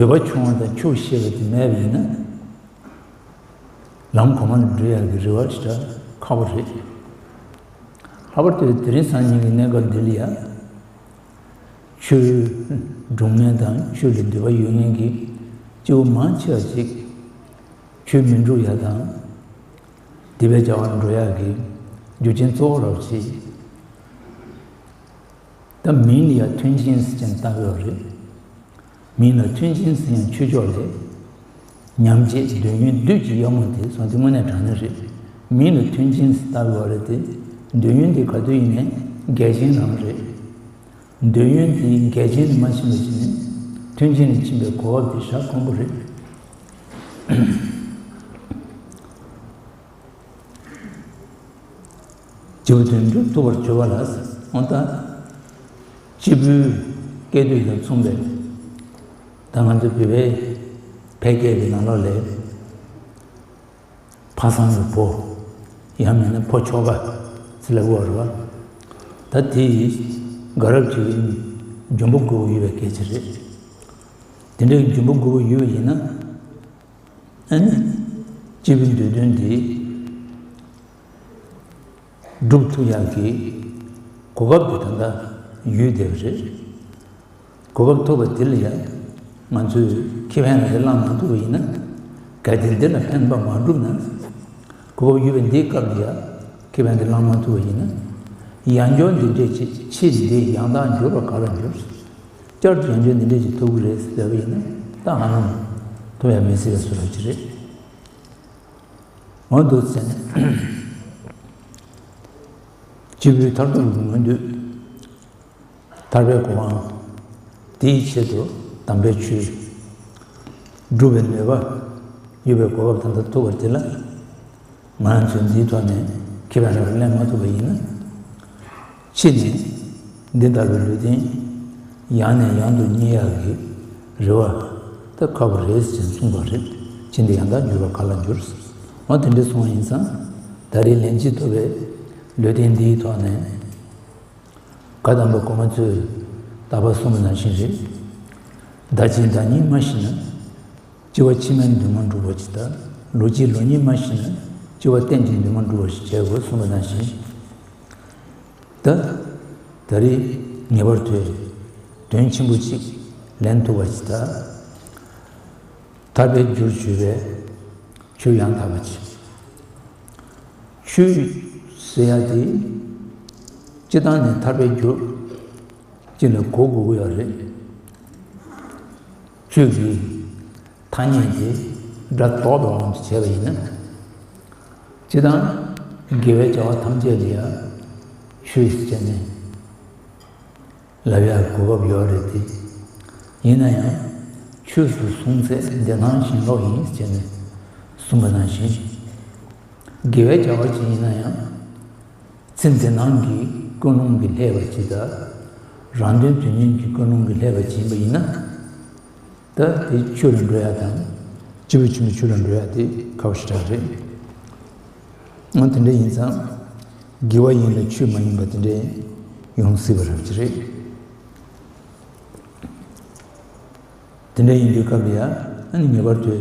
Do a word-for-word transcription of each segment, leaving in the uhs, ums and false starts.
འདོད་པ་ཆུང་བ་དང་ཆོས་ཤེས་པ་དེ་མེད་པ་ཡིན་ན། ལམ་གོང་མ་ལ་འགྲོ་ཡག་གི་རེ་བ་ཞེ་དྲག་ཁག་པོ་རེད། ལྷག་པར་དུ་དེ་རིང་སང་ཉིན་གྱི་གནས་སྐབས་འདི་ལ་ཡང་། ཆོས་སྒྲུབ་མཁན་དང་ཆོས་ལ་འདོད་པ་ཡོད་མཁན་གྱི་སྐྱེ་བོ་མང་ཆེ་བ་ཞིག་ཆོས་མི་འགྲུབ་ཡག་དང་། དེ་བས་བྱ་བར་འགྲོ་ཡག་གི་རྒྱུ་རྐྱེན་གཙོ་བོ་ར་བ་ཞིག་ད་མིང་ལ་ཡང་མཐུན་རྐྱེན་ཟེར་ཅན་བཏགས་ཡོད་རེད། མིང་ལ་མཐུན་རྐྱེན་ཟེར་ཡང་ཆོས་ཕྱོགས་ལས། ཉམས་བྱེད་འདོད་ཡོན་བདུད་ཀྱི་གཡབ་མོ་དེ་སོང་དེ་དངོས་གནས་དྲང་གནས་རེད། མིང་ལ་མཐུན་རྐྱེན་ཟེར་བཏགས་ཡོད་རེད་དེ། འདོད་ཡོན་དེ་ག་དུས་ཡིན་ནའི་འགལ་རྐྱེན་རང་རེད། འདོད་ཡོན་དེ་འགལ་རྐྱེན་དུ་མ་ཕྱིན་པ་ཞིག་ནི་མཐུན་རྐྱེན་དུ་ཕྱིན་པའི་གོ་སྐབས་དེ་ཞག་དཀོན་པོ་རེད། སྐྱེས་བུ་དོན་གྲུབ་ཐུབ་པར་གྱུར་པ་ལ། འོ་ད། སྐྱེས་བུའི་སྐད་དོད་དང་མཚུངས་པའི། ད་ང་ཚོ་བོད་པའི་ཕལ་སྐད་ཀྱི་ནང་ལོགས་ལས། ཕ་བཟང་གི་བུ། ཡང་མིན་ན་ཕོ་ཁྱོ་ག་ཟེར་ལབ་ཀྱི་ཡོད་རེད་བ། ད་དེ་དགའ་རབ་ཀྱི་འབྱུང་པོ་དགུ་པོ་ཡོད་པའི་སྐད་ཆ་རེད། དེ་འདྲའི་འབྱུང་པོ་དགུ་པོ་ཡོད་པ་ཡིན་ན། ཨ་ནི། སྐྱེས་བུའི་འདོད་དོན་དེ་སྒྲུབ་ཐུབ་ཡག་གི་གོ་སྐབས་དེ་ད་ལྟ་ཡོད་བསྡད་པ་རེད། གོ་སྐབས་ཐོབ་པ་དེ་ལ་ཡང་ང་ཚོས་ཁེ་ཕན་རེ་བླངས་མ་ཐུབ་པ་ཡིན་ན། གལ་ཏེ་འདི་ལ་ཕན་པ་མ་བསྒྲུབས་ན། གོ་སྐབས་ཡོད་པའི་འདིའི་སྐབས་ལ་ཡང་ཁེ་ཕན་དེ་བླངས་མ་ཐུབ་པ་ཡིན་ན། ཡང་བསྐྱར་འདི་འདྲས་ཅིག་ཕྱིས་འདི་ཡང་དག་འགྱུར་བ་ག་ལ་འགྱུར། བསྐྱར་དུ་ཡང་བསྐྱར་འདི་འདྲས་ཅིག་ཐུབ་ཀྱི་རེད་ཟེར་བ་ཡིན་ན་ད་ཧ་ལམ་ཐུབ་ཡ་མི་སྲིད་པའི་བཟོ་འདྲ་ཅིག་རེད། འོ་འདུག་ཟེར་ནས། སྐྱེས་བུའི་མཐར་ཐུག་གི་མངོན་འདོད། ཐར་པའི་གོ་འཕང་། དེའི་ཆེད་དུ་དམ་པའི་ཆོས་སྒྲུབ་པའི་ནུས་པ་ཡོད་པའི་གོ་སྐབས་ད་ལྟ་ཐུབ་པ་དེ་ལ། ང་རང་ཚོས་འདིའི་ཐོག་ནས་ཁེ་ཕན་རེ་བ་ལེན་མ་ཐུབ་པ་ཡིན་ན། ཕྱིས་ནས་འདི་ལྟ་བུའི་ལུས་རྟེན་ཡང་ནས་ཡང་དུ་རྙེད་ཡག་གི་རེ་བ་ད་ཁག་པོ་རེད་ཅེས་གསུངས་པ་རེད། ཕྱིས་འདི་ཡང་དག་འགྱུར་བ་ག་ལ་འགྱུར། འོ་དེ་འདྲ་སོང་བ་ཡིན་ཙང་ད་རེས་ལན་གཅིག་ཐོབ་པའི་ལུས་རྟེན་འདིའི་ཐོག་ནས། བཀའ་དམ་པ་གོང་མ་ཚོས་ད་བར་གསུངས་པ་ནང་བཞིན་རེད། བདག་གཅིག་བདག་ཉིད་མ་ཤི་ན། སྐྱེ་བ་ཕྱི་མའི་འདུན་མ་འགྲུབ་པ་ཅིག་དང་། ལོ་གཅིག་ལོ་གཉིས་མ་ཤི་ན། སྐྱེ་བ་གཏན་གྱི་འདུན་མ་འགྲུབ་པ་ཞིག་བྱེད་དགོས་གསུངས་པ་ནང་བཞིན། ད། ད་རེས་ངེས་པར་དུ་དོན་ཆེན་པོ་གཅིག་ལེན་ཐུབ་པ་ཅིག་དང་། ཐར་པའི་རྒྱུར་གྱུར་པའི་ཆོས་ཡང་དག་པ་ཅིག་ཆོས་ཟེར་ཡ་དེ་སྤྱིར་བཏང་ནས་ཐར་པའི་རྒྱུ་གཅིག་ལ་གོ་དགོས་ཀྱི་ཡོད་རེད། ཆོས་ཀྱི་ཐ་སྙད་དེ་སྒྲ་རྟོག་པའི་དབང་དུ་བྱས་པ་ཡིན་ན། སྤྱིར་བཏང་དགེ་བའི་བྱ་བ་ཐམས་ཅད་ལ་ཡང་ཆོས་ཟེར་བྱས་ནས། ལབ་ཡག་གོ་སྐབས་ཡོད་རེད་དེ། ཡིན་ན་ཡང་ཆོས་སུ་བཟུང་ཚེ་བདེ་སྣང་ཞིང་ལོག་ཡིན་ཟེར་ནས་གསུངས་པ་ནང་བཞིན། དགེ་བའི་བྱ་བ་ཅིག་ཡིན་ན་ཡང་ཚེ་འདི་སྣང་གི་ཀུན་སློང་གིས་བསླད་པ་ཅིག་དང་། རང་དོན་དོན་གཉེར་གྱི་ཀུན་སློང་གིས་བསླད་པ་ཅིག་ཡིན་པ་ཡིན་ན། ད་དེ་ཆོས་ལ་འགྲོ་ཡ་དང་། སྐྱེས་བུ་ཆེན་པོའི་ཆོས་ལ་འགྲོ་ཡ་དེ་ཁག་པོ་ཞེ་དྲག་རེད། འོ་དེ་འདྲ་ཡིན་ཙང་། དགེ་བ་ཡིན་ལ་ཆོས་མ་ཡིན་པ་དེ་འདྲ་ཡོང་སྲིད་པ་རེད་ཅེས་རེད། དེ་འདྲ་ཡིན་དུས་སྐབས་ལ་ཡ་ཨ་ནི་ངེས་པར་དུ།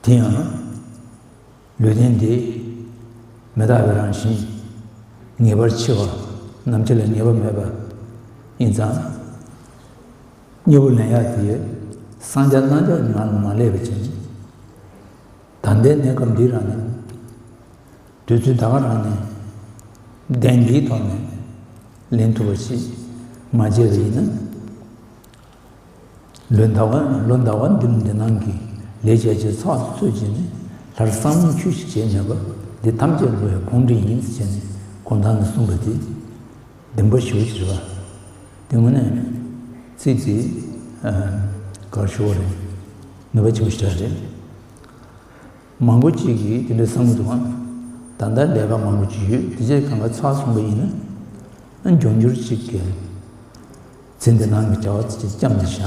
དེ་ཡང་། ལུས་རྟེན་འདི་མི་རྟག་པའི་རང་བཞིན། ངེས་པར་འཆི་བ། ནམ་འཆི་ལ་ངེས་པ་མེད་པ་ཡིན་ཙང་། དངོས་པོ་ལེན་ཡག་དེ་སངས་རྒྱས་རྣམས་ཀྱང་ང་ལ་མ་སླེབས་པ་བྱས་ནས། ད་ལྟའི་གནས་སྐབས་འདི་རང་ནས། དུས་ཚོད་ད་ག་རང་ནས། གདེང་འདིའི་ཐོག་ནས་ལེན་ཐུབ་པ་ཞིག་མ་བྱས་པ་ཡིན་ན། ལོ་ཟླ་བ་ལོ་ཟླ་བ་འདི་འདི་ནང་གི་ལས་བྱས་རྗེས་ཚགས་སུ་ཚུད་ཀྱིས་ནི་སླར་བསམ་བློ་ཆུ་ཞིག་བྱས་མེད་པ་འདི་ཐམས་ཅད་འགྲོ་བའི་གོང་འདྲི་ཡིན་ཟེར་ནས་གོང་ཐང་ནས་གསུངས་པ་དེ་བདེན་པ་ཞེ་པོ་ཅིག་རེད་བ། དེ་དངོས་གནས་ཚིག་དེ་གར་ཞུ་བ་རེད། ནུས་པ་ཆེན་པོ་ཞིག་རེད། མང་པོ་གཅིག་གིས་དེ་འདྲའི་བསམ་གྱི་འདུག་ཨང་། ད་ལྟ་ལས་ཀ་མང་པོ་གཅིག་ཡོད་དེ་ཚོ་གང་ག་ཚར་སོང་པ་ཡིན་ན། འབྱུང་འགྱུར་གཅིག་གི་ཚེ་འདི་ནང་གི་བྱ་བ་ཚོ་བཅོམ་ནས་བཞག་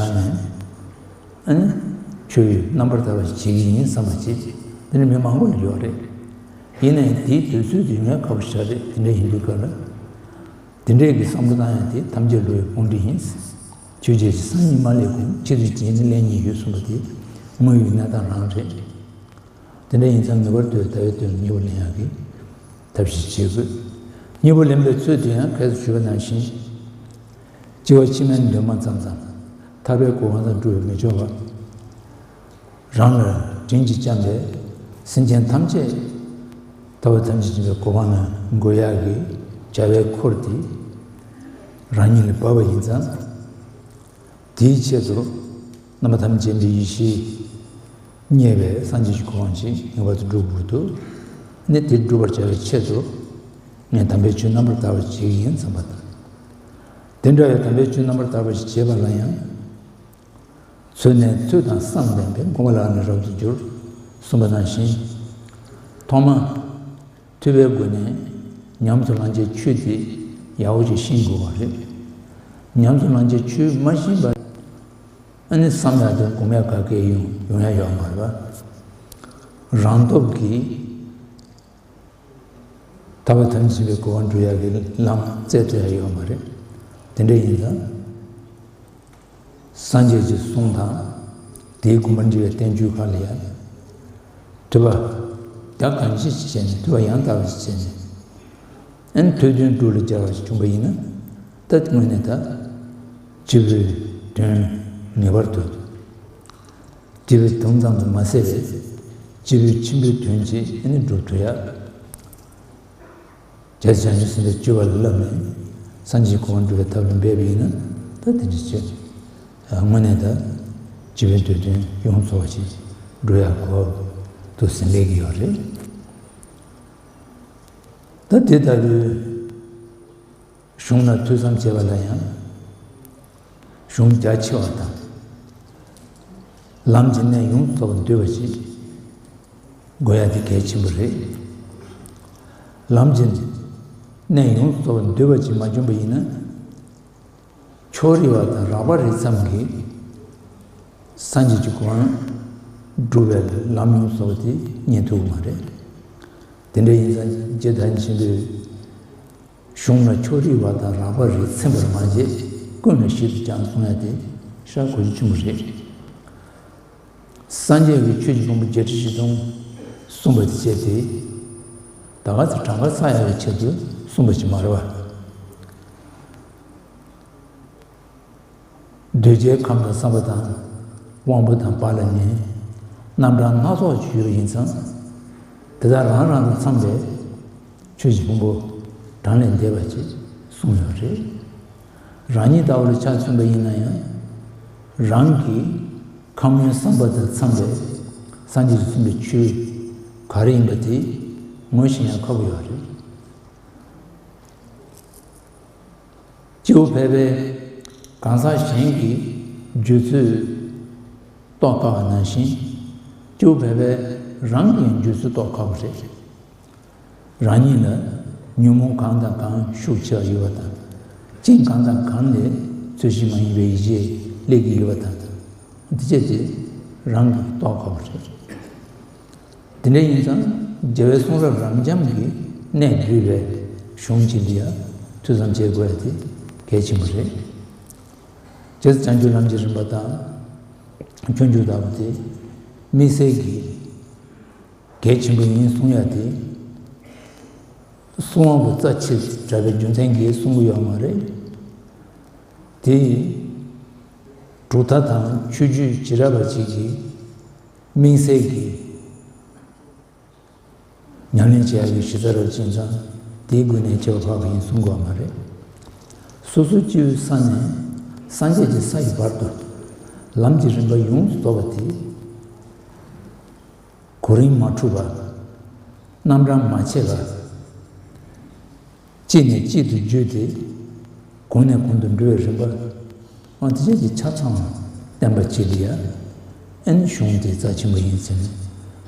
ནས། ཆོས་ཡི་རྣམ་པར་དག་པ་ཞིག་བྱེད་ཀྱི་ཡིན་བསམ་པ་ཅིག་དེ་ནི་མི་མང་པོ་ལ་ཡོད་རེད། ཡིན་ནའི་དེའི་དུས་ཚོད་དེ་ཡོང་ཡ་ཁག་པོ་ཞིག་རེད། དེ་འདྲ་ཡིན་དུས་སྐབས་ལ། དེ་འདྲའི་གི་བསམ་བློ་བཏང་ཡ་དེ་ཐམས་ཅད་བསླུ་བའི་དཔུང་སྒྲིག་ཡིན། ཆོས་བརྒྱད་ཀྱི་སང་ཉིན་མ་སླེབས་གོང་ཕྱི་དུས་རྒྱན་ནི་ལེན་ཉེན་ཡོད་གསུངས་པ་དེ་དངོས་ཡོད་གནས་སྟངས་རང་རེད། དེ་འདྲ་ཡིན་ཙང་ངེས་པར་དུ་ཟླ་བའི་དོན་གཉིས་པ་ལེན་ཡག་གི་ཐབས་ཤེས་བྱེད་དགོས། གཉིས་པ་ལེན་པའི་ཚུལ་དེ་ཡང་ཁ་སང་ཞུས་པ་ནང་བཞིན། སྐྱེ་བ་ཕྱི་མའི་འདུན་མ་ཙམ་ཙམ། ཐར་པའི་གོ་འཕང་དང་འགྲོ་བའི་མི་ལྕོགས་པ། རང་ལ་དྲིན་གྱིས་བསྐྱངས་པའི་སེམས་ཅན་ཐམས་ཅད་ཐར་པ་ཐམས་ཅད་མཁྱེན་པའི་གོ་འཕང་ལ་འགོད་ཡག་གི་བྱ་བའི་འཁོར་དེ་རང་ཉིད་ལ་བབས་པ་ཡིན་ཙང་། དེའི་ཆེད་དུ་རྣམ་པ་ཐམས་ཅད་མཁྱེན་པའི་ཡེ་ཤེས་བརྙེས་པའི་སངས་རྒྱས་ཀྱི་གོ་འཕང་ཞིག་ངེས་པར་དུ་འགྲུབ་དགོས་འདུག་ནི་དེ་འགྲུབ་པར་བྱ་བའི་ཆེད་དུ་ངས་དམ་པའི་ཆོས་རྣམ་པར་དག་པ་ཞིག་བྱེད་ཀྱི་ཡིན་བསམ་པ་དང་། དེ་འདྲ་བའི་དམ་པའི་ཆོས་རྣམ་པར་དག་པ་ཞིག་བྱེད་པ་ལ་ཡང་། ཚུལ་གནས་ཚོད་དང་བསམ་ལྡན་པས། སྒོམ་པ་ལ་ནི་རབ་ཏུ་འགྱུར། གསུངས་པ་ནང་བཞིན། ཐོག་མ་ཐོས་པའི་སྒོ་ནས་ཉམས་སུ་བླང་བྱའི་ཆོས་དེ་ཡག་པོ་ཞིག་ཤེས་དགོས་པ་རེད། ཉམས་སུ་བླང་བྱའི་ཆོས་མ་ཤེས་པར་ཨ་ནི་བསམ་ཡག་དང་སྒོམ་ཡག་ག་གེ་ཡོང་ཡོང་ཡག་ཡོད་མ་རེད་པ། རང་སྟོབས་ཀྱིས། ཐར་པ་ཐམས་ཅད་མཁྱེན་པའི་གོ་འཕང་འགྲུབ་ཡག་གི་ལམ་བཙལ་ཐུབ་ཡག་ཡོད་མ་རེད། དེ་འདྲ་ཡིན་ཙང་། སངས་རྒྱས་ཀྱི་གསུང་དང་། དེའི་དགོངས་པ་འགྲེལ་བའི་བསྟན་བཅོས་ཁག་ལ་ཡང་། ཐོས་པ་ད་གང་ཅི་ཞིག་བྱས་ནས་ཐོས་པ་ཡང་དག་པ་ཞིག་བྱས་ནས། ཨན་ཐོས་དོན་སྒྲུབ་ལ་སྦྱར་བ་ཞིག་བྱུང་པ་ཡིན་ན། ད་དངོས་གནས་ད་སྤྱི་བོའི་དོན་ངེས་པར་དུ། སྐྱེས་བུའི་དོན་ཙམ་དུ་མ་ཟད་པའི་སྐྱེས་བུ་ཆེན་པོའི་དོན་ཅིག་ཨ་ནི་སྒྲུབ་ཐུབ་ཡ། རྒྱལ་སྲས་བྱང་ཆུབ་སེམས་དཔའི་སྤྱོད་པ་ལ་བསླབས་ནས་སངས་རྒྱས་གོ་འཕང་འགྲུབ་པའི་ཐབས་ལ་འབད་པ་ཡིན་ན་ད་དེ་འདྲ་བྱེད། དངོས་གནས་ད་སྐྱེས་བུའི་འདོད་དོན་ཡོངས་རྫོགས་པ་ཅིག་འགྲུབ་ཡ་གོ་འདུག་ཟེར་སླེབས་ཀྱི་ཡོད་རེད། ད་དེ་ལྟ་བུའི། གཞུང་ལ་ཐོས་བསམ་བྱེད་པ་ལ་ཡང་། གཞུང་རྒྱ་ཆེ་བ་དང་། ལམ་གྱི་གནད་ཡོངས་རྫོགས་པར་འདོད་པ་ཞིག་དགོས་ཡ་དེ་གལ་ཆེན་པོ་རེད། ལམ་གྱི་གནད་ཡོངས་རྫོགས་པར་འདོད་པ་ཅིག་མ་བྱུང་བ་ཡིན་ན། ཕྱོགས་རིས་པ་དང་རགས་པ་རིས་ཙམ་གྱིས་སངས་རྒྱས་ཀྱི་གོ་འཕང་སྒྲུབ་པའི་ལམ་ཡོངས་རྫོགས་པ་དེ་རྙེད་ཐུབ་ཀྱི་མ་རེད། དེ་འདྲ་ཡིན་ཙང་རྗེ་བདག་ཉིད་ཆེན་པོས། གཞུང་ལ་ཕྱོགས་རིས་པ་དང་རགས་པ་རིས་ཚིམ་པར་མ་བྱེད། ཀུན་ལ་ཞིབ་ཏུ་སྦྱངས་གསུང་ཡ་དེ་ཤ་གོ་རྒྱུ་ཆེན་པོ་རེད། སངས་རྒྱས་ཀྱིས་ཆོས་ཀྱི་ཕུང་པོ་བརྒྱད་ཁྲི་བཞི་སྟོང་གསུངས་པ་དེ་བྱས་ཏེ། ད་ག་ཚོད་གྲངས་ཀ་བསགས་ཡ་གི་ཆེད་དུ་གསུངས་པ་ཞིག་མ་རེད་པ། གདུལ་བྱའི་ཁམས་དང་བསམ་པ་དང་། དབང་པོ་དང་བག་ལ་ཉལ། རྣམ་གྲངས་སྣ་ཚོགས་ཤིག་ཡོད་པ་ཡིན་ཙང་། དེ་དག་རང་རང་དང་འཚམས་པའི་ཆོས་ཀྱི་ཕུང་པོ་གྲངས་ལས་འདས་པ་ཅིག་གསུངས་ཡོད་རེད། རང་ཉིད་ལྟ་བུ་ལ་ཆ་མཚོན་པ་ཡིན་ན་ཡང་། རང་གི་ཁམས་དབེན་བསམ་པ་དང་འཚམས་པའི་སངས་རྒྱས་ཀྱིས་གསུངས་པའི་ཆོས་ག་རེ་ཡིན་པ་དེ་ངོས་ཤེས་ཡང་ཁག་པོ་ཡོད་རེད། སྐྱེ་བོ་ཕལ་པས་གང་ཟག་གཞན་གྱི་བརྗོད་ཚུལ་རྟོགས་དཀའ་བ་ནང་བཞིན། སྐྱེ་བོ་ཕལ་པས་རང་གི་ཡང་བརྗོད་ཚུལ་རྟོགས་དཀའ་བ་རེད། རང་ཉིད་ལ་ཉོན་མོངས་གང་དང་གང་ཤུགས་ཆེ་བ་ཡོད་པ་དང་། རྐྱེན་གང་དང་གང་ལས་ཚུལ་བཞིན་མ་ཡིན་པའི་ཡིད་ཆེས་སླེབས་ཀྱི་ཡོད་པ་དང་། འདི་བཅས་དེ་རང་གིས་རྟོགས་དཀའ་བ་རེད། དེ་འདྲ་ཡིན་ཙང་རྒྱལ་བའི་གསུང་རབ་རབ་འབྱམས་ཀྱི་གནད་བསྡུས་པའི་གཞུང་ཅིག་འདི་ཡང་ཐོས་བསམ་བྱེད་དགོས་ཡ་དེ་གལ་ཆེན་པོ་རེད། རྗེ་བཙུན་བྱང་ཆུབ་ལམ་གྱི་རིམ་པ་དང་། སྤྱོད་འཇུག་ལྟ་བུ་དེ་དམིགས་བསལ་གྱི་གལ་ཆེན་པོ་ཡིན་གསུང་ཡ་དེ། གསུང་བ་པོ་རྩ་ཆེ་དྲགས་པའི་རྒྱུ་མཚན་གྱིས་གསུང་གི་ཡོད་མ་རེད། དེ་གྲུབ་མཐའ་དང་ཆོས་བརྒྱུད་བྱེ་བྲག་པ་ཅིག་གིས་དམིགས་བསལ་གྱི་ཉམས་ལེན་བྱེད་ཡག་གི་གཞི་རྩ་རུ་ཕྱིན་ཙང་དེའི་སྒོ་ནས་ཁྱད་པར་འཕགས་པ་ཡིན་གསུང་དགོས་པ་མ་རེད། སོ་སོ་སྐྱེ་བོའི་ས་ནས་སངས་རྒྱས་ཀྱི་ས་ཡི་བར་དུ་ལམ་གྱི་རིམ་པ་ཡོངས་སུ་རྫོགས་པ་དེ། གོ་རིམ་མ་འཁྲུགས་པ། རྣམ་གྲངས་མ་ཆད་པ། གཅིག་ནས་གཅིག་ཏུ་བརྒྱུད་དེ། གོང་ནས་གོང་དུ་འགྲོ་བའི་རིམ་པ། ཨ་དེ་ཆ་དེ་ཆ་ཚང་བསྟན་པ་སྤྱི་ལ་ཡ། ཨ་ནི་གཞུང་དེ་རྩ་ཆེན་པོ་ཡིན་ཟེར་ནས་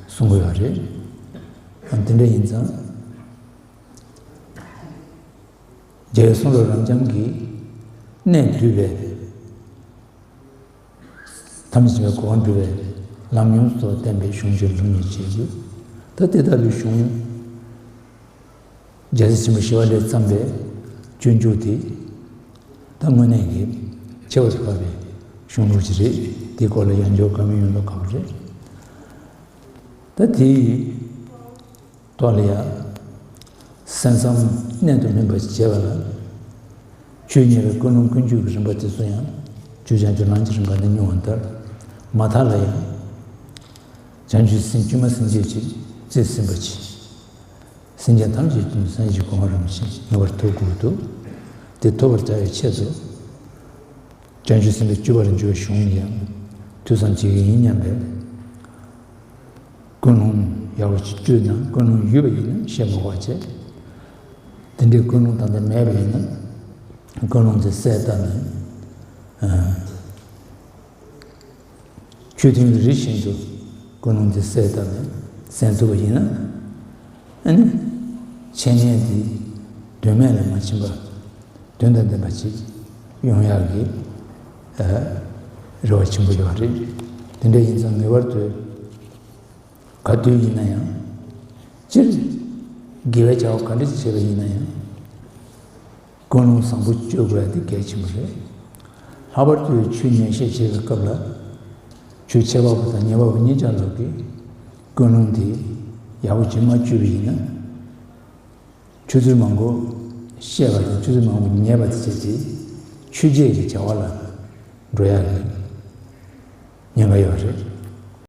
གསུང་གི་ཡོད་རེད། ཨ་དེ་འདྲ་ཡིན་ཙང་། རྒྱལ་བའི་གསུང་རབ་རབ་འབྱམས་ཀྱི་གནད་བསྡུས་པའི། ཐམས་ཅད་མཁྱེན་པའི་གོ་འཕང་འགྲུབ་པའི་ལམ་ཡོངས་སུ་བསྟན་པའི་གཞུང་ཆེན་ལུགས་གཉིས་བྱེད་དགོས། ད་དེ་ལྟ་བུའི་གཞུང་རྒྱལ་སྲས་ཆེན་པོ་ཞི་བ་ལྷས་བརྩམས་པའི་སྤྱོད་འཇུག་དེ་ད་དངོས་གནས་ཀྱི་ཁྱད་ ཆེ་བ་ཞིག་བབས་པའི་གཞུང་ལུགས་ཅིག་རེད། དེའི་སྐོར་ལ་ཡང་འཇོག་བཀའ་མོལ་ཡོང་ལུགས་ཁག་པོ་རེད། ད་དེའི་ཐོག་ལ་ཡང་གསན་བསམ་གནད་དུ་སྨིན་པ་ཞིག་བྱས་པ་ལ། ཆོས་ཉན་པའི་ཀུན་སློང་ཀུན་སྤྱོད་ཀྱི་རིམ་པ་དེ་ཚོ་ཡང་ཆོས་བྱང་ཆུབ་ལམ་གྱི་རིམ་པ་ནས་མྱོང་བ་ལྟར། མ་མཐའ་ལ་ཡང་བྱང་ཆུབ་སེམས་བཅོས་མ་སེམས་བསྐྱེད་ཀྱིས་རྩིས་ཟིན་པ་ཅིག་སེམས་ཅན་ཐམས་ཅད་ཀྱི་སངས་རྒྱས་གོ་འཕང་རིན་པོ་ཆེ་ངེས་པར་ཐོབ་དགོས་འདུག་དེ་ཐོབ་པར་བྱ་བའི་ཆེད་དུ། བྱང་ཆུབ་སེམས་དཔའི་སྤྱོད་པར་འགྱུར་བའི་གཞུང་ཡང་ཐོས་བསམ་བྱེད་ཀྱི་ཡིན་སྙམ་པའི་ཀུན་སློང་ཡག་པོ་ཅིག་བཅོས་ན། ཀུན་སློང་ཡོད་པ་ཡིན་ན་བཤད་མ་དགོས་པ་བྱས། དེ་འདྲའི་ཀུན་སློང་ད་ལྟ་མེད་པ་ཡིན་ན། ཀུན་སློང་དེ་གསལ་བཏབ་ནས། ཆོས་མཐུན་རིགས་བཞིན་དུ་ཀུན་སློང་དེ་གསལ་བཏབ་ནས་གསན་ཐུབ་པ་ཡིན་ན། ཨ་ནི། འཆད་ཉན་དེ་དོན་མེད་ལ་མ་ཕྱིན་པ། དོན་དང་ལྡན་པ་ཅིག་ཡོང་ཡག་གི་རེ་བ་ཆེན་པོ་ཡོད་རེད། དེ་འདྲ་ཡིན་ཙང་ངེས་པར་དུ་ག་དུས་ཡིན་ན་ཡང་། སྤྱིར་དགེ་བའི་བྱ་བ་ག་འདྲ་ཅིག་བྱས་པ་ཡིན་ན་ཡང་། ཀུན་སློང་བཟང་པོ་བཅོས་དགོས་ཡ་དེ་གལ་ཆེན་པོ་རེད། ལྷག་པར་དུ་ཆོས་ཉན་བཤད་བྱེད་པའི་སྐབས་ལ། ཆོས་འཆད་པ་པོ་དང་ཉན་པ་པོ་གཉིས་ཆར་ལོག་གི་ཀུན་སློང་དེ་ཡག་པོ་ཅིག་མ་བཅོས་པ་ཡིན་ན། ཆུ་ཚོད་མང་པོ་བཤད་པ་དང་ཆུ་ཚོད་མང་པོ་ཉན་པ་དེ་བྱས་ཏེ་ཆོས་བརྒྱད་ཀྱི་བྱ་བ་ལ་འགྲོ་ཡག་གི་ཉེན་ཁ་ཡོད་རེད།